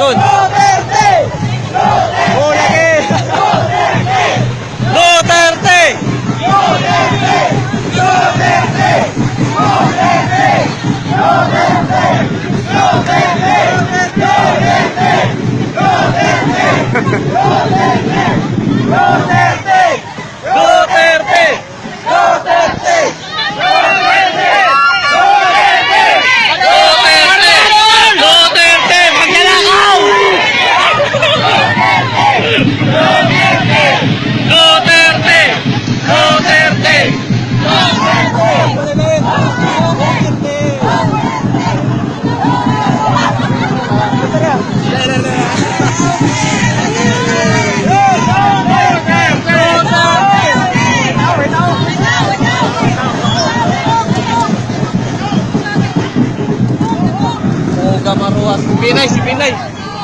Good. Duterte! Oh, lagi. Duterte! Duterte! Duterte! Duterte! Duterte! Duterte! Magnanakaw! Duterte! Duterte! Oga Maruas. Pinay, si Pinay.